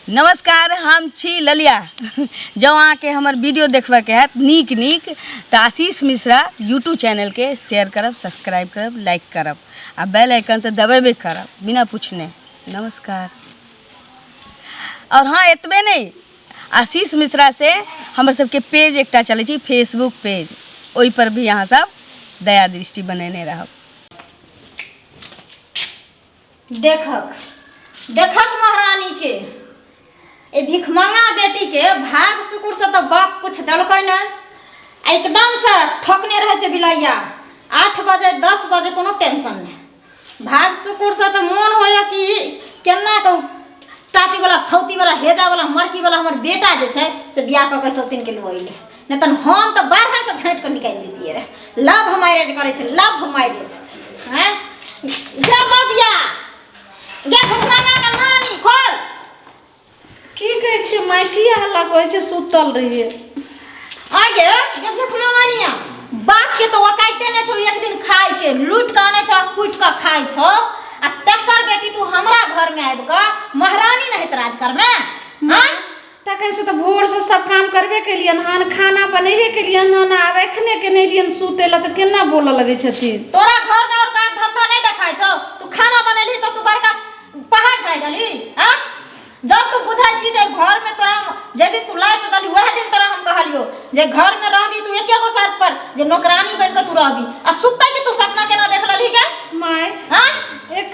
नमस्कार, हम छी ललिया। जँ अहाँके हमर वीडियो देखबऽके हैत नीक नीक तऽ आशीष मिश्रा यूट्यूब चैनलके शेयर करब, सब्सक्राइब करब, लाइक करब आ बेल आइकन तऽ दबेबे करब बिना पूछने। नमस्कार। और हाँ, एतबे नहि, आशीष मिश्रा से हमर सबके पेज एकटा चलै छै, फेसबुक पेज, ओहिपर भी अहाँ सब दया दृष्टि बनेने रहब। देखक देखक महारानी के ए भिखमंगा बेटी के भाग सुकुर से तो बाप कुछ देलकै नहि आ एकदम से ठोकने रहै छै बिलैया। 8 बजे 10 बजे कोनो टेंशन नहि। भाग सुकुर से तो मोन होइए कि केना के टाटी वाला फौती वाला हेजा वाला मरकी वाला हमर बेटा जे छै से बियाह कऽ के सौतीन के लऽ अइलै, नहि तऽ हम तऽ बारह से छाँटि कऽ निकालि दैतियै रहे। लव मैरिज करै छै, लव मैरिज। हैं जा बबिया गे भुखमंगा के नानी खोल। की कहै छियै माय, की हल्ला करै छै? सुतल रहियै। आगे गे भुखमंगा निया बाप के तो औकाते नहि छौ, एक दिन खाय के लूट कऽ आनै छौ आ कुटि कऽ खाय छौ आ तकर बेटी तू हमरा घर में आबि कऽ महारानी नहीं राज करमे। हाँ तखन से तऽ भोरसँ सब काम करबे केलियन हन, खाना बनेबे केलियन हन, आब एखने के नहि एलियन सुतै लए तऽ केना बोलऽ लगै छथिन। तोरा घर में और काज धंधा नहीं देखाय छौ? तू खाना बनेलही तऽ तू बड़का पहाड़ ढाइ देलही। हाँ जब तू बुझै छी जे घर में तोरा हम जे दिन तू लाइट देलही वएह दिन तोरा हम कहलियो जे घर में रहबी तू एके गो शर्त पर जे नौकरानी बन के तू रहबी आ सुतै के तू सपना केना देख लेलही के? माय हाँ एक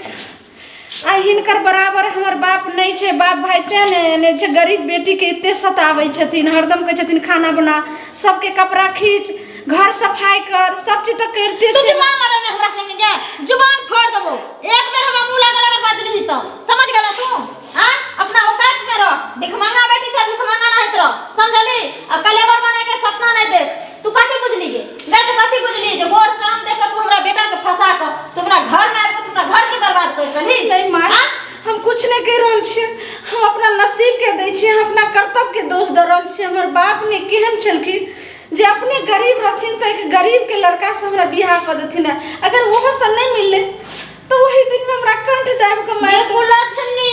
आ हिनकर बराबर हमर बाप नहि छै, बाप भाई तेँ ने एने छै। गरीब बेटीके एते सताबै छथिन, हरदम कहै छथिन खाना बना, सबके कपड़ा खींच, घर सफाइ कर, सब चीज तऽ करिते तू छै। जुबान लड़े में हमरा संगे गे जुबान फोड़ देबो। एक बेर हमरा मुंह लागल अगर बाजलही तऽ समझ गेला तू? हां अपना औकात में रह, भिखमंगा बेटी छै भिखमंगा नहीं रह, समझली? आ कलेवर बने के सपना नहीं देख। तू कथी बुझली गे? गे तू कथी बुझली जे गोर चाम देख के तू हमरा बेटा के फंसा के तू हमरा घर में आबि के तू हमरा घर के बर्बाद कर देलही? नहीं माय, हाँ? हम कुछ नहीं कह रहल छियै, हम अपना नसीब के दै छियै, हम अपना कर्तव्य के दोष दऽ रहल छियै। हमर बाप ने केहन छलखिन जे अपने गरीब रहथिन तऽ एक गरीब के लड़का से हमरा बियाह कऽ देथिन, अगर ओहो से नहीं मिललै तऽ ओही दिन में हमरा कंठ दाबि कऽ मारि गे कुलक्षणी,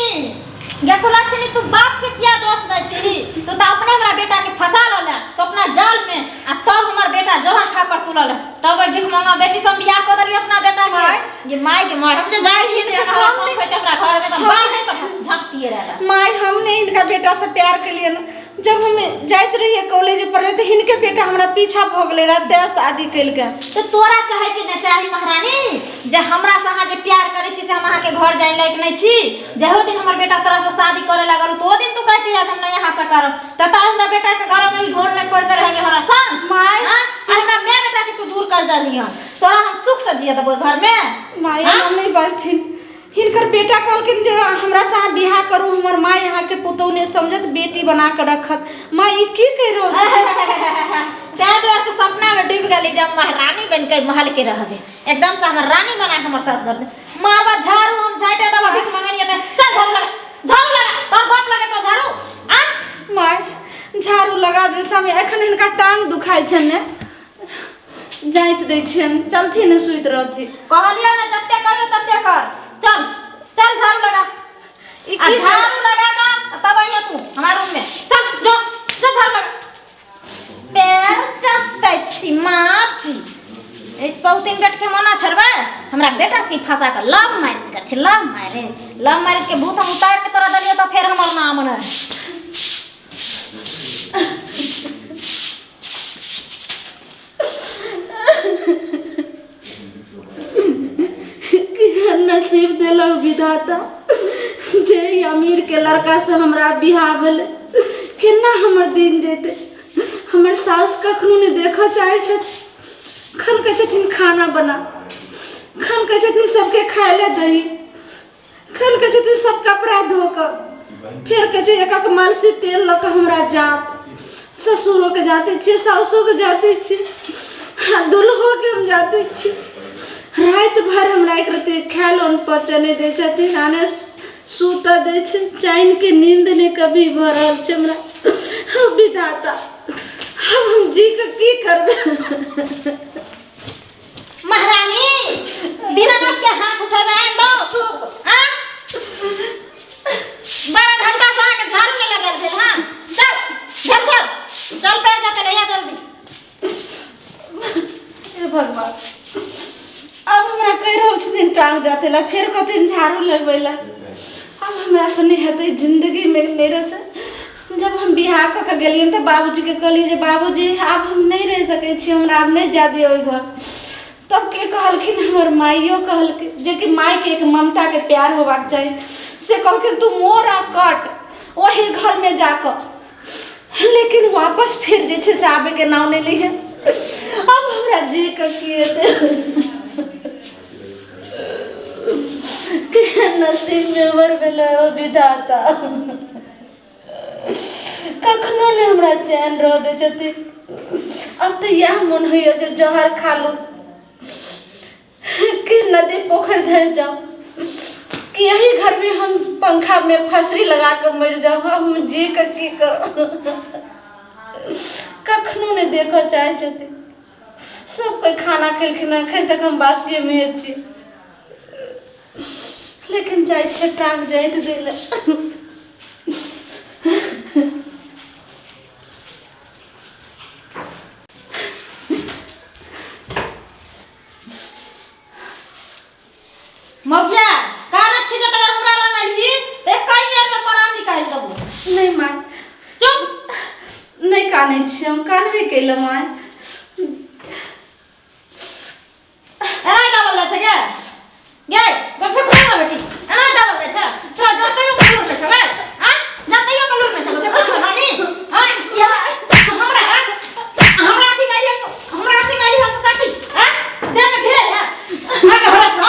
गे कुलक्षणी, तू बाप के किया दोष दै छी? तू तऽ अपने हमरा बेटा के फंसा लले तो अपना जाल में आ तब हमर बेटा जहर खा पर तुलल, तब ओहि भिखमंगा बेटी से हम बियाह कऽ देलियै अपना बेटा के। माय। ये माय के माय, हम जे जाइ रहियै तऽ हमरा सब होइत हमरा घर में तऽ बाहरे से झपतियै रहै। माय, हम नहीं हिनका बेटा से प्यार केलियन। जब हम जाइत रहियै कॉलेज पढ़े तऽ हिनके बेटा हमरा पीछा भऽ गेलै रहए, तेँ शादी केलकै। तऽ तोरा कहै के नहि चाही महारानी जे हमरा से अहाँ जे प्यार करै छी से हम अहाँके घर जाय लायक नहि छी। जहो दिन हमर बेटा तोरा से शादी करे लागल तो ओ दिन तू कहती रह हम नहीं यहाँ से करब, तऽ ता हमरा बेटा के घर में ई ढोर नहि पड़ते रहे हमरा संग। माय। हाँ? आ हमरा my बेटा के तू दूर कर देली हन, तोरा हम सुख से जिए देबो घर में? माय, हाँ? हम नहीं बजथिन। हिनकर बेटा कहलखिन जे हमरा से अहाँ बियाह करू, हमर माय अहाँके पुतोहु नहि समझत, बेटी बना कऽ रखत। माय, ई की कहि रहल छथिन? ताहि दुआरे तऽ सपना में डूबि गेली जे हम महारानी बनि के महल के रहबे, एकदम से हमर रानी बना के हमर सास दर दे। मारबा झाड़ू हम झाटे दबा भीख मंगनी त चल झाड़ू लगा, झाड़ू लगा, तोर बाप लगे तो झाड़ू। आ माय, झाड़ू लगा दे समय, एखन हिनका टांग दुखाइ छनि ने, जाइत दै छियनि, चलथिन ने सुति रहथिन। कहलियै ने जते कहियो तते कर, चल चल झाड़ू लगा। ई आ की झाड़ू लगा का तब आइयो तू हमार रूम में, चल जो जो झाड़ू लगा। पैर चटै छी माची, ए सौतीन बेट के मना छोड़बै हमरा बेटा के फंसा के लव मैरिज कर छी, लव मैरिज, लव मैरिज के भूत हम उतार के तोरा देलियो तो फेर हमर नाम न। केहन नसीब देलक विधाता जे ई अमीर के लड़का से हमरा बियाह भेलै। केना हमर दिन जेतै? हमर साउस कखनो नहि देखऽ चाहै छथि, खन कहै छथिन खाना बना, खन कहै छथिन सबके खाय लए दही, खन कहै छथिन सब कपड़ा धो कऽ, फेर कहै छै एक एक मालसी तेल लऽ कऽ हमरा जात। ससुरोके जाते छियै, साउसोके जाते छियै, आ दुल्होके हम जाते छियै। राति भरि हमरा एक रत्ती खायल अन्न पचऽ नहि दै छथिन, आ नहि सुतऽ दै छै। चैनके नींद नहि कभी भऽ रहल छै हमरा। विधाता, आब हम जी कऽ की करबै? महारानी दीनानाथ के हाथ उठेबे आइन दो सुप। हां 12 घंटा से अहाँके झाड़ू भगवान। आब हमरा कहि रहल छथिन टांग जाते ला, फेर कहथिन झाड़ू लगबै ला। आब हमरा से नहि हेतै जिन्दगीमे, नहि रह सक। जब हम बियाह कऽ के गेलियनि तऽ बाबूजीके कहलियै जे बाबूजी आब हम नहि रहि सकै छी, हमरा आब नहि जाय दिअ ओहि घर। तब के कहलखिन, हमर माइयो कहलकै, जेकि मायके एक ममताके प्यार होबाक चाही, से कहलखिन तू मोर आ कट ओही घरमे जाकऽ, लेकिन वापस फेर जे छै से आबैके नाम नहि लैहे। अब हमरा जी के की हेतै, केहन नसीब में हमर भेलै ओ विधाता, कखनो नहि हमरा चैन रह दै छथिन। अब तऽ इएह मोन होइए जे जहर खा लू कि नदी पोखरि धरि जाउ कि यही घर में हम पंखा में फसरी लगा के मरि जाउ। हम जी के की करब, कखनो नहि देखऽ चाहै छथिन। सब कोइ खाना खेलखिन, एखन तक हम बासिए छी, लेकिन जाइ छियै टांग जाइत दै लए। मौगिया का रखी जत अगर हमरा लग आइली त एक कई यार में परान निकाल देबो। नहि माय। चुप। नहि कानै छी हम, कानबे केलहुँ माय। एना दाबल जाइ छै गे, गे गप्पे खोल ना बेटी, एना दाबल जाइ छै। तोरा जतैयो के लूर में छौ गे, हां जतैयो के लूर में छौ। गप्पे खोल नानी, हां या हमरा हमरा अथी मारि, हमरा अथी मारि हम काटी, हां देह में घेर है आगे हमरा सा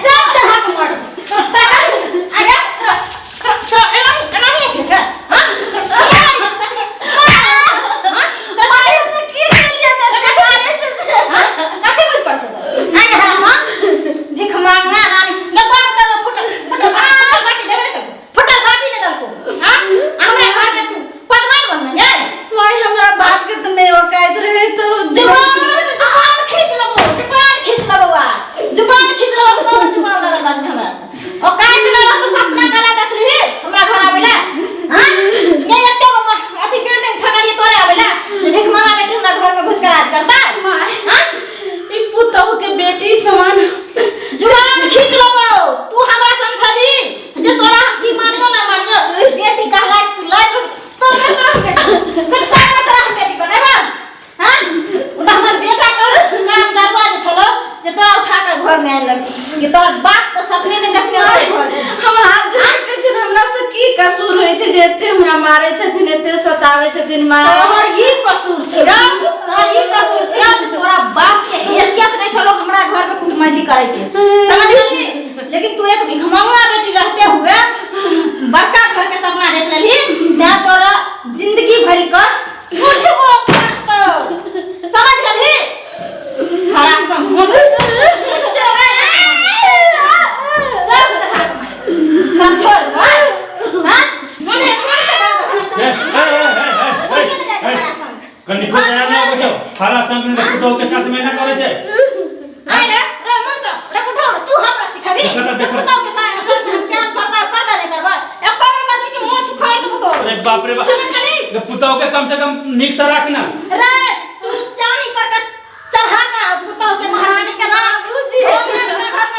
चाप चढ़ा के मार आगे। तोरा एना ही एना ही छै से, हां माय हमरा की केलियै, कथी बुझ पड़ छै आगे हमरा सा भिख मांगा नानी गसा में फुटल फुटल फुटल बाटी देबे के, फुटल बाटी ने दलको। हां हमरा घर में तू पदमान बनने जाय। माय हमरा बाप के तऽ नहि औकात रहे तो जुबान जुबान खींच लेबो, जुबान खींच लेबो बा, जुबान खींच लेबो, सब जुबान लगल बात में हमरा ओ काट ले रह। सपना काला देखली हमरा घर आवेला? हां ये एते अथी बिल्डिंग ठकलिए तोरे आवेला जे भिख मांगा बेटी हमरा घर में घुस के राज करता। My हां ई पुतहु के बेटी समान जुबान खींच लेबो। तू हमरा समझबी जे तोरा हम की मानियो ना मानियो, बेटी कहला तू लाइक तोरा तोरा बेटी कुछ तोरा तोरा हम बेटी बनेबा। हां उ त हमर बेटा कर काम जरुआ जे छलो जे तोरा उठा के घर में आनि लगी कि तोर बाप त सपने ने देखने होय घर में। हम हाथ जोड़ के छन, हमरा से की कसूर होइ छै जे एते हमरा मारै छथिन, एते सताबै छथिन माय? तोहर ई कसूर छै, तोहर ई कसूर छै जे तोरा बाप के हैसियत नहीं छलो हमरा घर में कुटमैती करे के, समझ गेली? लेकिन तू एक भिखमंगा बेटी रहते हुए बड़का घर के सपना देख लेली, तें तोरा जिंदगी भरी कष्ट उठबो पड़तौ, समझ गेली? हरा समूह चल चढ़ा के मार। हम छोड़ हां हां मने ए, ए, ए, ए, ए, ए, कनी को दया ना आबै छौ। हरा संग ने पुतहु के साथ में ना करै छै। आइ रे रे मन रे उठाओ ना, तू हमरा सिखाबी? देखो तो, देखो। पुतहु के साथ हम ज्ञान बर्दाश्त करबे नहीं करबे, एक कमे बदली के मोछ उखाड़ देबो तो। अरे बाप रे बाप। समझ गेली? पुतहु के कम से कम नीक से राख ना। रे तू चानी पर के चढ़ा के पुतहु के महारानी के बाबूजी घर में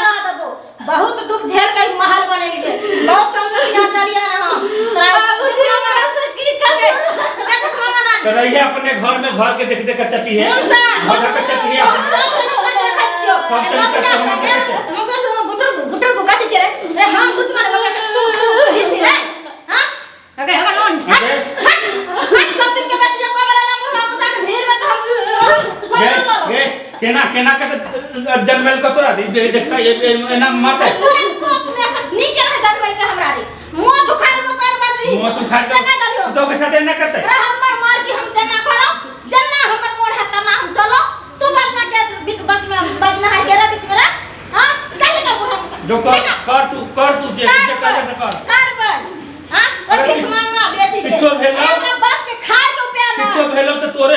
रह देबो। बहुत दुख झेल के ई महल बनेलिए, बहुत समझ आ चलिया ना हम तोरा बाबूजी हमरा से की कसूर? देखो खाना ना तो रहिए अपने घर में, घर के देख देख कर चटी है, मुनसा। घर के चटी है। सब तरीका देखै छियौ। सब तरीका से हम देखै छियौ। मगर से गुटर गुटर गुगाती छै रे, रे हम दुश्मन मगर के तू तू ही छी रे। हां अगे अगे नोन हट हट हट, सब दिन के बेटिया को वाला नाम हमरा बुझा के भीड़ में तो हम गे गे केना केना के जन्मेल को तोरा देखता एना मारता। तू को पूरा से नीक रहे जन्मेल के हमरा रे मुंह झुका लो कर बात भी मुंह तू खा सका दलियो। तो के साथ एना करते? रे हमर मर्जी, हम जना करब, जना हमर मोन है तना हम चलो। तू बात में के बीच बात में बजना है गेरा बीच में रे। हां चल का बुढ़ा मुसा। जो कर कर तू कर, तू जे जे कर से कर कर पर हां और भीख मांगा बेटी के किछो भेलौ? हमरा बस के खाए के रुपया ना किछो भेलो तो तोरे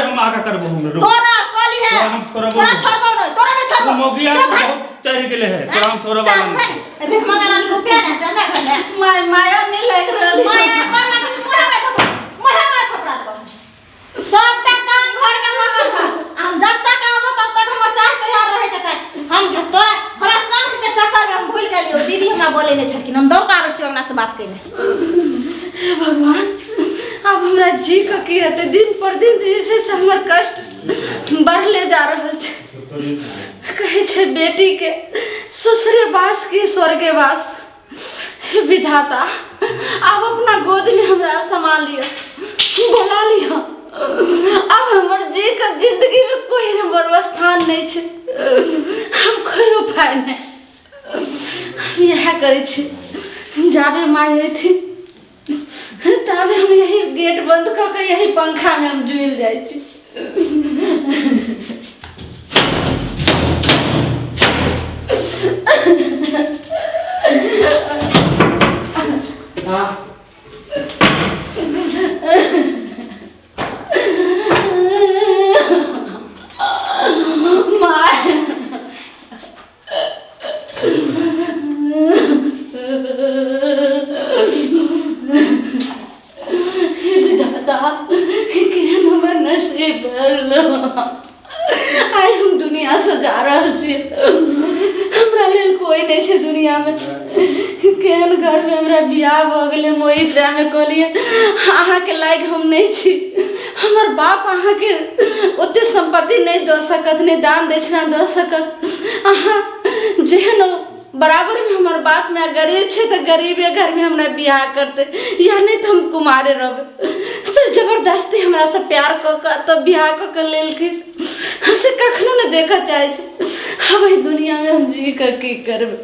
हम आगा करबो हम, रुक। तोरा कहली है तोरा हम छोड़बो तोरा नहीं। छोड़बो नहीं, तोरा नहीं छोड़बो। तू मौगिया तो भाई- बहुत चढ़ गेले है, तोरा हम छोड़बो चल नहीं। भाई, भीख मांगा लानी रुपया ना से हमरा घर में माय माया नहीं लागि रहल। माया कर ना तो मुँह में थपड़ा, मुँह में थपड़ा देबो। सबटा काम घर के मगर है, हम जब तक आबो तब तक बात कैले। हे भगवान, आब हमरा जी के की हेतै? दिन पर दिन जे छै से हमर कष्ट बढ़ले जा रहल छै। कहै छै बेटी के ससुरे वास की स्वर्गे वास। हे विधाता, आब अपना गोद में हमरा समा लिअ, बोला लिअ। आब हमर जी के जिंदगी में कोई हमर स्थान नहीं छै, आब कोई उपाय नहीं। हम इएह करै छी, जाबे माय अयथिन ताबे हम यही गेट बंद कऽ के यही पंखा में हम जुड़ि जाइ छी। हाँ। माय, विधाता, केहन हमर नसीब भेल। आइ हम दुनियासँ जा रहल छी, हमरा लेल कोइ नहि छै दुनियामे। केहन घरमे हमरा बियाह भऽ गेलै। हम ओहि टाइममे कहलियै, अहाँके लायक हम नहि छी। हमर बाप अहाँके ओते सम्पत्ति नहि दऽ सकत, नहि दान दक्षिणा दऽ सकत। अहाँ जेहन बराबरमे हमर बाप माय गरीब छै तऽ गरीबे घरमे हमरा बियाह करतै, या नहि तऽ हम कुमारे रहबै। से जबरदस्ती हमरासँ प्यार कऽ कऽ तब बियाह कऽ कऽ लेलखिन, से कखनो नहि देखऽ चाहै छै। आब एहि दुनियामे हम जी कऽ की करबै?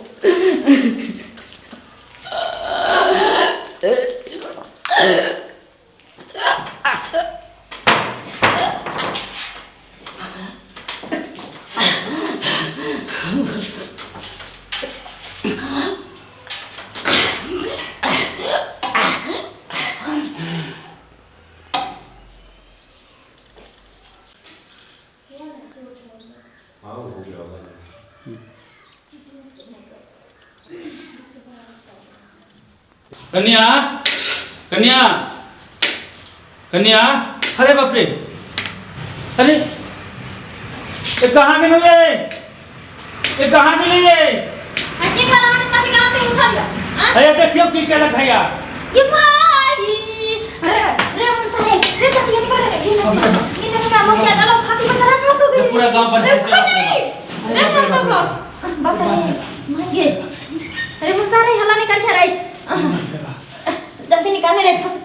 हाँ, हो गया होगा। कन्या, कन्या, कन्या! अरे बाप रे! अरे, ये कहाँ गेलो रे? ये कहाँ गेली रे? आ की कर अहाँ कथी करा तू उठल या? आँ? अरे, देखियो की केलक हैया। ये माई, अरे रे मन रे रे, जल्दी जल्दी कर रे। ये ये देखो ना, मुखिया चलो, फांसी पर चढ़ा के उठो। ये पूरा गांव पर रे फैल रे गया। रे मर तो बाप रे माई गे। अरे मुंसा रे, हल्ला निकाल के रे, जल्दी निकाल रे फांसी।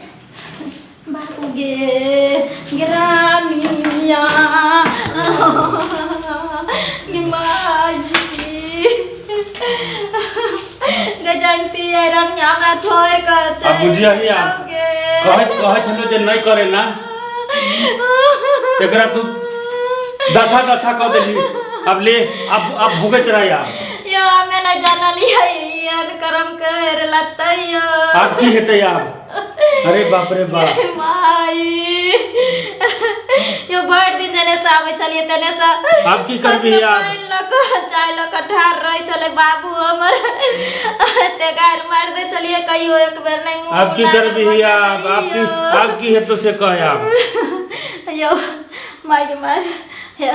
बाप गे गिरानिया गे माई गजंती रनिया, हमरा छोड़ के आब बुझियही आब। कहै कहै छलो जे नहि करे ना, तेकरा तू दशा दशा कऽ देली। अब ले, अब अब भुगत रह आब। यो, हमे नहीं जानली है यार, करम कर लतैयो। आब की हेतै आब? अरे बाप रे बाप! माई यो, भरि दिन जने से आबै छलियै तने से। आब की करबिही आब? पानि लऽ कऽ, चाय लऽ कऽ ठाढ़ रहै छलै बाबू हमर, एते गारि मारि दै छलियै, कहियो एक बेर नहि मुँह आब की लागल करबिही आब? आब की, आब की हेतौ से कह आब। यौ माय के माय, हे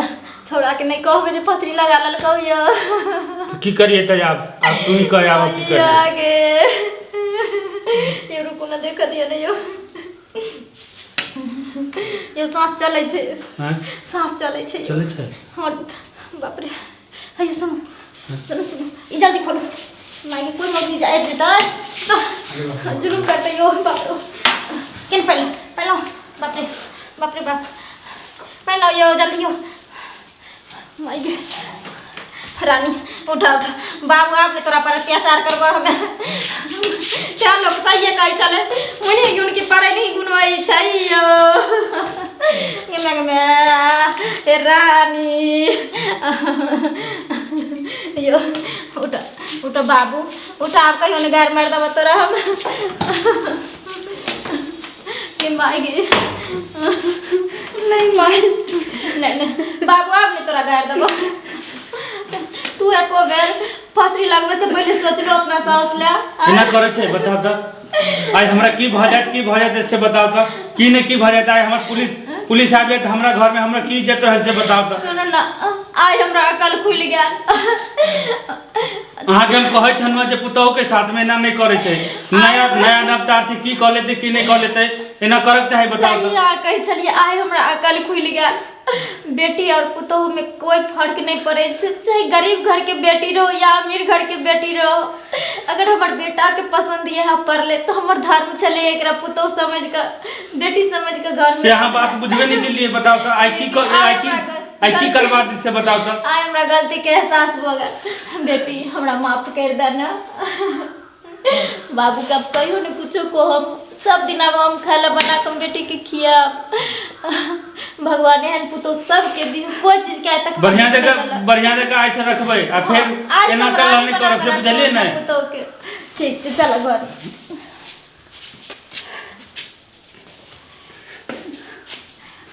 छौड़ा के नहि कहबै जे फसरी लगा लेलकौ यौ। की करिए तऽ आब? आब तू ही कह, आब की करिए? आगे यौ, रुकू ने, देख दियौ ने यौ। यौ, साँस चलै छै। हैं? साँस चलै छै यौ। चलै छै। हाँ, बाप रे! हे सुनू सुनू सुनू, ई जल्दी खोलू। माय के, कोइ मौगी जे आबि जेतै तऽ जुलुम करतै यौ। बाप रे, केन पहलो पहलो। बाप रे, बाप रे बाप! पहलो यौ, जल्दी यौ। माय गे, रानी, उठा उठा बाबू, आब ने तोरा पर अत्याचार करबो हमे। क्या लोग सही कहै छलै, उन्हीं गुण के पढ़ै नहीं गुण होइ छै यौ। गेमे गेमे हे रानी यो, उठ उठ बाबू उठ। आब कहियो ने गारि मारि देबो तोरा हम। के माय गे! नहीं माय। नहीं नहीं बाबू, आब ने तोरा गारि देबो। तू एको बेर फसरी लगबै से पहिले सोचलो अपना साउस ले? एना करै छै? बताउ तऽ, आइ हमरा की भऽ जायत, की भऽ जायत से बताउ तऽ। की ने की भऽ जायत? आइ हमर पुलिस पुलिस आबि जायत हमरा घरमे, हमरा की इज्जत रहल से बताउ तऽ। सुनू ने, आइ हमरा अकल खुलि गेल। अहाँके हम कहै छलहुँ जे पुतोहु के साथ में एना नहि करै छै। नया नया नवतार छै, की कऽ लेतै की नहि कऽ लेतै, एना करक चाही बताउ सही तऽ। अहाँ कहै छलियै, आइ हमरा अकल खुलि गेल। बेटी और पुतोहु में कोई फर्क नहीं पड़ै छै, चाहे गरीब घर के बेटी रहो या अमीर घर के बेटी रहो। अगर हमर बेटा के पसंद इएह पड़लै तऽ हमर धर्म छलै एकरा पुतोहु समझ कऽ, बेटी समझ कऽ घर से में। अहाँ बात बुझबे नहि केलियै, बताउ तऽ आइ की कर आइ की आइ की करबा दी से बताउ तऽ। आइ हमरा गलती के एहसास भऽ गेल। बेटी, हमरा माफ कर दे ना। बाबू के अब कहियो ने कुछो कहब, सब दिन अब हम खाय ला बना के बेटी के खियाब। भगवान एहन पुतोह सबके दिन, कोई चीज के आइ तक बढ़िया मना जगह नहि केलक। बढ़िया जगह आइ से रखबै आ फेर आइ से एना हम कल रानी नहि बना करब के से, बुझलियै रखब ने? पुतोह के। ठीक छै, चलो घर।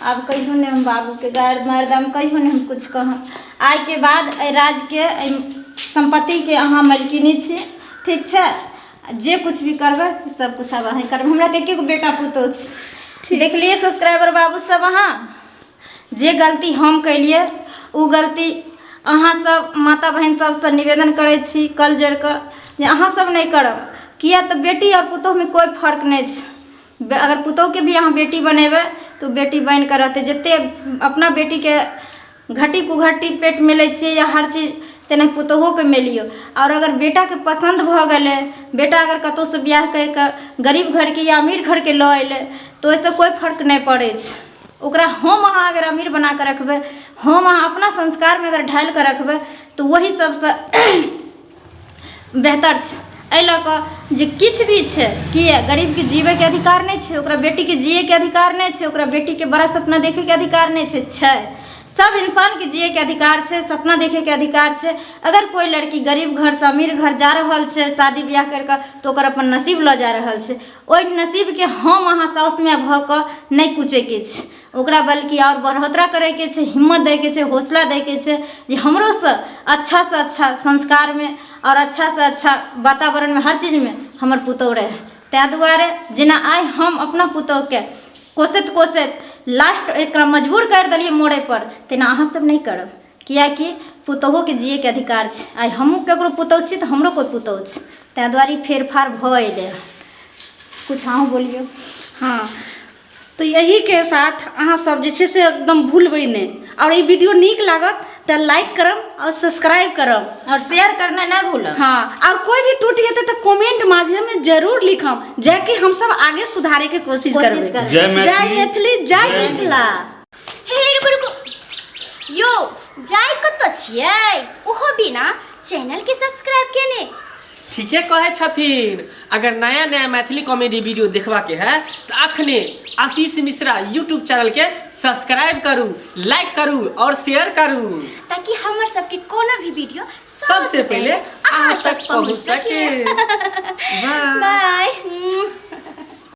आब कहियो नहि हम बाबूके गारि मारि देब, कहियो नहि हम किछु कहब। आइके बाद एहि राज्यके, एहि सम्पत्तिके अहाँ मालकिनी छी, ठीक छै? जे किछु भी करबै से सब किछु आब अहीँ करबै। हमरा तऽ एके गो बेटा पुतोहु छै। देखलियै सब्सक्राइबर बाबू सब, अहाँ जे गलती हम केलियै ओ गलती अहाँ सब माता बहिन सबसँ निवेदन करै छी कल जोड़ि कऽ जे अहाँ सब नहि करब, किया तऽ बेटी आओर पुतोहुमे कोइ फर्क नहि छै। अगर पुतोहुके भी अहाँ बेटी बनेबै तऽ ओ बेटी बनि कऽ रहतै। जतेक अपना बेटीके घटी कुघटी पेट मिलै छै या हर चीज, तेना पुतोहुओके मिलियौ। आओर अगर बेटाके पसन्द भऽ गेलै, बेटा अगर कतहुसँ बियाह करि कऽ गरीब घरके या अमीर घरके लऽ अयलै, तऽ ओहिसँ कोइ फर्क नहि पड़ै छै। ओकरा हम अहाँ अगर अमीर बना कऽ रखबै, हम अहाँ अपना संस्कारमे अगर ढालि कऽ रखबै, तऽ ओही सभसँ बेहतर छै। एहि लऽ कऽ जे किछु भी छै, किए गरीबके जीबैके अधिकार नहि छै? ओकरा बेटीके जियैके अधिकार नहि छै? ओकरा बेटीके बड़ा सपना देखैके अधिकार नहि छै? छै। सब इंसानके जियैके अधिकार छै, सपना देखैके अधिकार छै। अगर कोइ लड़की गरीब घरसँ अमीर घर जा रहल छै शादी बियाह करि कऽ, तऽ ओकर अपन नसीब लऽ जा रहल छै। ओहि नसीबके हम अहाँ साउस माय भऽ कऽ नहि कुचैके छै ओकरा, बल्कि आओर बढ़ोतरा करैके छै, हिम्मत दैके छै, हौसला दैके छै जे हमरोसँ अच्छासँ अच्छा संस्कारमे आओर अच्छासँ अच्छा वातावरणमे हर चीजमे हमर पुतोहु रहै। ताहि दुआरे जेना आइ हम अपना पुतोहुके कोसैत कोसैत लास्ट एकरा मजबूर करि देलियै मरैपर, तेना अहाँसभ नहि करब, किएकि पुतोहुओके जियैके अधिकार छै। आइ हमहूँ ककरो पुतोहु छी तऽ हमरो कोइ पुतोहु छै। ताहि दुआरे ई फेरफार भऽ अएलै हँ। किछु अहूँ बोलियौ। हँ, तऽ एहिके साथ अहाँ सब जे छै से एकदम भूलबै नहि, आओर ई वीडियो नीक लागत तऽ लाइक करब आओर सब्सक्राइब करब आओर शेयर करना नहि भूलब। हाँ, और कोई भी टूट हेतै तऽ कमेंट माध्यम में जरूर लिखम, जाकि हम सब आगे सुधारे के कोशिश कोशिश करबै। करबै। जय जय मैथिली, मैथिली, जय जय मिथिला। हे रुकू रुकू यौ, जाय कतऽ छियै ओहो बिना चैनल के सब्सक्राइब केने? ठीके कहै छथिन। अगर नया नया मैथिली कॉमेडी वीडियो देखबाके है तऽ अखने आशीष मिश्रा यूट्यूब चैनल के सब्सक्राइब करू, लाइक करू और शेयर करू, ताकि हमर सबके कोनो भी वीडियो सबसे पहले अहाँ तक पहुँच सके। बाय। बाय।